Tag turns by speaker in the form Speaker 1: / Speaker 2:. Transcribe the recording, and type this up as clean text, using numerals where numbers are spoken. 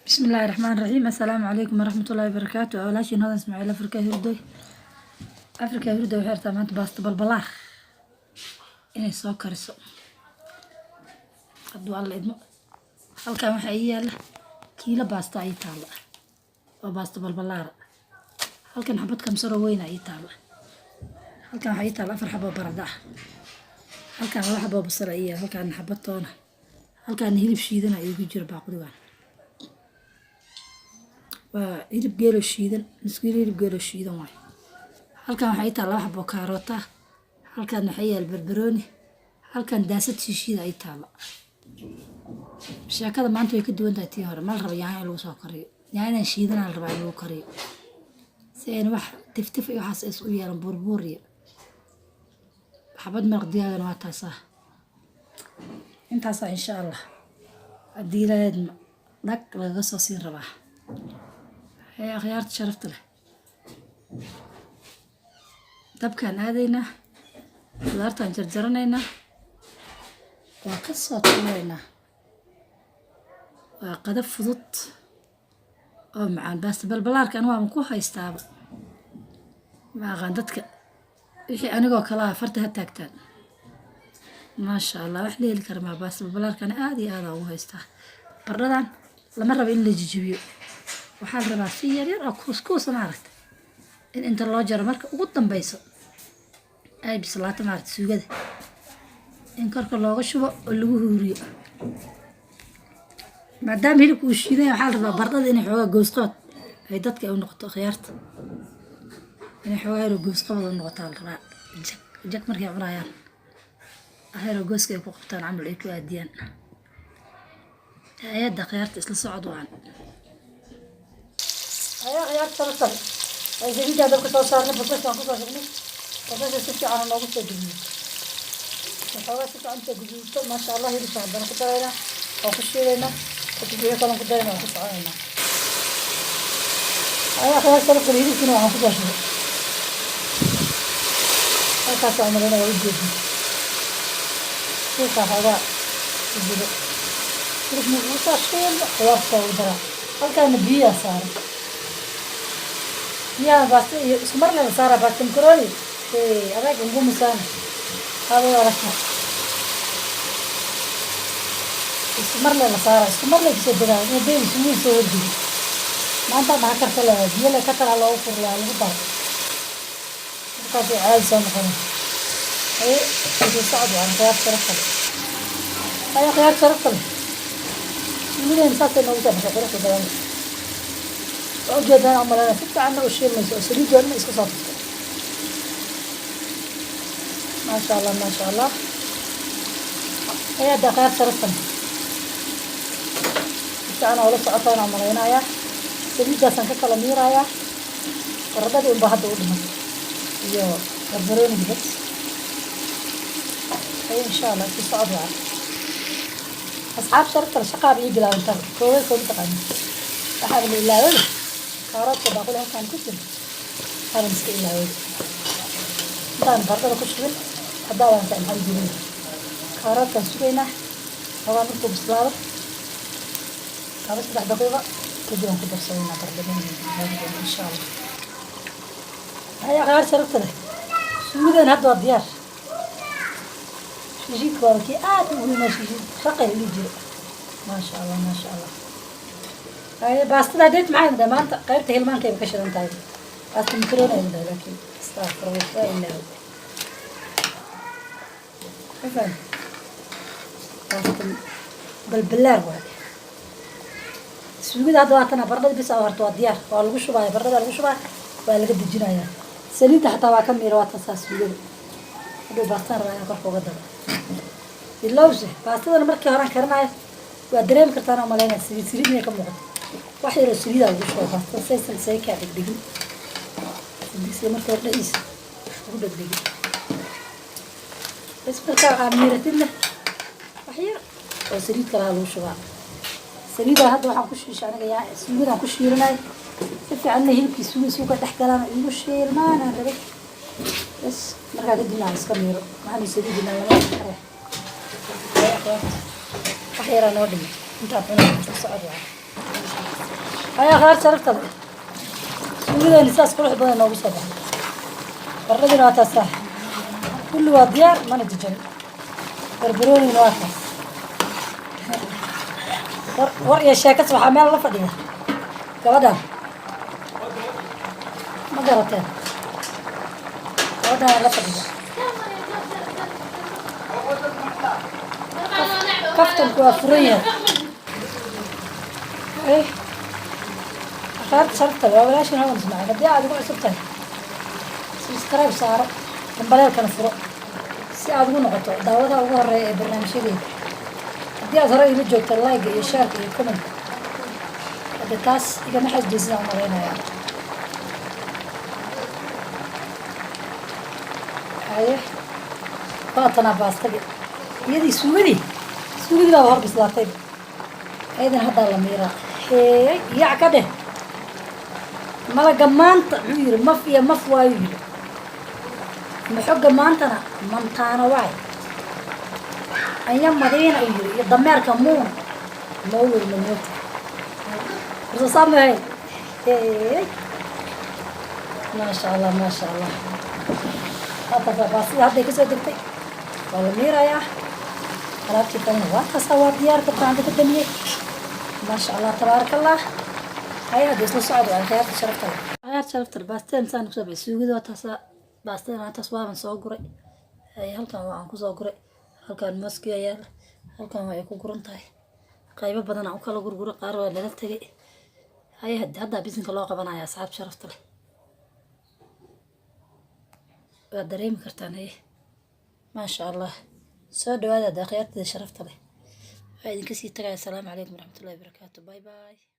Speaker 1: Bismillaahi Raxmaani Raxiim. Assalaamu calaykum waraxmatullaahi wabarakaatu. Walaashiin Hodan Ismaaciil, Afrika Hurdoy. Afrika Hurdoy waxay rabtaa maanta baasto balbalaar inay soo kariso, hadduu Alla idmo. Halkan waxaa ii yaala kiilo baasta ii taalla oo baasto balbalaara. Halkan xabad kamsaro weyna ii taalla. Halkan waxaa ii taalla afar xabo baradho ah. Halkan laba xabo basal ii yaala. Halkan xabad toona. Halkan hilib shiidana iigu jira baaquligan. Waa hilib geeloo shiidan, nus kiilo hilib geeloo shiidan waay. Halkan waxaa ii taalla laba xabo kaaroota ah. Halkan waxaa yaala barbarooni. Halkan daasad shiishiida ii taalla. Sheekada maanta way ka duwan tahay tii hore. Ma la rabo yaanyo in lagu soo kariyo. Yaanyadan shiidanaa la rabaa in lagu kariyo, si ayna wax tiftif iyo waxaas is u yeelan, buurbuur. Iyo xabad maraq digaagana waa taasaa. Intaasaa insha Allah haddii Ilaahay dhag lagaga soo siin rabaa. Hee, akhyaarta sharafta leh, dabkaan aadaynaa, khudaartaan jarjaranaynaa, waa ka soo tuuraynaa. Waa qado fudud oo macaan. Baasta balbalaarka anigu waaba ku haystaaba. Ma aqaan dadka wixii anigoo kale ah, farta ha taagtaan. Maasha Allah, wax la heli kara maa. Baasta balbalaarkana aada iyo aada ugu haystaa. Baradhadan lama rabo in la jijibiyo. Waxaa la rabaa si yar yar oo kuuskuusa, maaragta, in inta loo jaro, marka ugu dambeyso ay bislaato, maaragta, suugada in korka looga shubo oo lagu huuriyo. Maadaama hilibka uu shiidan yahay, waxaa la rabaa baradhada inay xoogaa goosqabad ay dadka ay u noqoto. Khiyaarta, inay xoogaa yaroo goosqabad u noqotaa la rabaa. Jag jag markay cunayaan, yaroo gooska ay ku qabtaan camal ay ku aadiyaan. Hay-adda khiyaarta, isla socod wacan. Ayaa khiyaarta sharafta leh, ay saliidaan dabka soo saarnay, basashaan kusoo shubnay. Basasha si fiican noogu soo guduuto, waxoogaa si fiican soo guduuto, maasha Allah. Hilibka haddana ku daraynaa, waa ku shiilaynaa, kadib wixii kalan ku darayna, waan ku soconaynaa. Ayaa khiyaar sharafta leh, hilibkiina waxaan kusoo shubay halkaas. Umaleyna waa ujeedin suuqa xoogaa ku jiro. Hilibka markuu soo shiilmo, khudaarta ugu daraa. Halkaana biyaha saaran, biyaha baasta iyo isku mar la saaraa. Baasta macaroni adag ngumu sana, hada aragta, isku mar la saaraa, isku mar la kasoo degaa. Inay isugu soo horjeedo maanta maxaa karta leedahay? Biyo le ka tala loogu furlaa, lagu daro, markaasay caadi soo noqonay. Haye, isuu socod waan, khiyaar sharafta leh. Haye, khiyaar sharafta leh, suugadeen saasay noogu soo baxay, quruxda badan. Waa ujeedaan umaleyna, si fiicanna u shiilmayso oo saliidoo dhan iska soo tufto. Maasha Allah, maasha Allah. Haye hadda, khiyaar sharafta leh, si fiican oo la socotaan umalaynayaa. Saliiddaasaan ka kala miirayaa. Baradhadii unbaa hadda u dhiman iyo barbaroonigi bas. Haye, insha Allah, isku socod wacan. Asxaab sharafta leh, shaqaaba ii bilaabantaa. Koobay koobi taqaani, waxaaba la ilaaway kaaroodka baaquli halkaan ku jiro. Waxaaban iska ilaaway intaan baradhada ku shubin. Haddaadaan ka alxamdulillah, kaaroodkaan sugaynaa xoogaa markuu bislaado, 2-3 daqiiqo kadib aan ku darsanaynaa baradhadeen, insha Allah. Haya, khiyaar sharafta leh, suugadeen hadda waa diyaar. Shishiidka waa kii aad u weynaa, shishiid raqay dhihi jiro. Maasha Allah, maasha Allah. Haye, baastada hadeed maxay dhahay? Maanta qaybta hilmaankayba ka shidan tahay. Baasta macaroni ay dhahay, laakiin astaqfirullah, waa ilaaway. Ma faham, baasta balbalaar waay. Suugada hadda waa tana. Baradhada bis aa horta waa diyaar, waa lagu shubaya, baradhada lagu shubaya, waa laga dejinayaa. Saliidda xataa waa ka miira. Waa tasaa suugada. Hadhow baastaan rabaa inaan korka uga daro. Ilowse baastadana markii horaan karinayo, waa dareemi kartaan oo malaynaya saliid saliid inay ka muuqato. Wax yaroo saliidaa lagu shuba baastada saysan say kaa dhegdhegin, digsiga marka hore dhexdiisa ugu dhegdhegin. Bas, markaa aad miiratidna, wax yar oo saliid kalaha lagu shubaa. Saliidaa hadda waxaan ku shiishay aniga yaa suugadaan ku shiilinay, si fiicanna hilibkii suuga suuga dhex galaan, igu shiilmaan aan rabay. Bas, markaa kadibna aan iska miiro. Waxaanu saliidina lama kare. Wax yaraa noo dhimay intaan cunay. Socod waa. Ayaa khaar sharafta leh, suugadeeni saas qurux badan noogu soo baxay. Baradhadiina waa taasaa, kulli waa diyaar, mana jajabin. Barbaroonigina waa kaas. War war iyo sheekas waxaa meel la fadhiya gabadhan, ma garateen? Gabadhaan la fadhiya kaftanku waa furan yahay. Akhaarta sharafta, waa walaashin Hodan Ismaaciil. Haddii aad igu cusub tahay, subscribe saaro, gambaleelkana furo si aad ugu noqoto daawadaha ugu horeeya ee barnaamijyadeyda. Haddii aad hore iila joogto, like iyo share-ka iyo comment, hadde taas igama xasdeysidaan umalaynaya. Haye, waatanaa baastadii, iyadii suugadii baaba hor bislaatay, ayadana haddaa la miiraa. Heey, yac ka dheh malaga maanta. Muxuu yiri? Maf iyo maf waayuu yiri. Maxoga maantana mantaana waay anya madiina uu yiri, iyo dameerka muun mawlid mamoota warsasaamahayn. Hey, maasha Allah, maasha Allah. Haatasa baasida hadday kasoo degtay, waa la miirayaa. Alaabtii kalena waa taasaa, waa diyaar, dabka hadda ka damiyey. Maasha Allah, tabaaraka Allah. Haya, hadda isla socod waa khiyaarta sharafta leh, khiyaarta sharafta leh. Baastada insaan kusoo baxay, suugada waa taasaa, baastada waa taas, waaban soo guray. Haya, halkan waa aan kusoo guray, halkan mooski ayaa, halkan waa ay ku guran tahay. Qaybo badan aan u kala gurguray, qaar waa lala tegay. Haya, haddaa bisinka loo qabanaya. Asxaab sharafta leh, waad dareemi kartaan. Haye, maasha Allah, soo dhawaada hadda khiyaartada sharafta leh. Waxaa idinka sii tagaya, asalaamu calaykum waraxmatullahi wabarakaatu. Bye bye.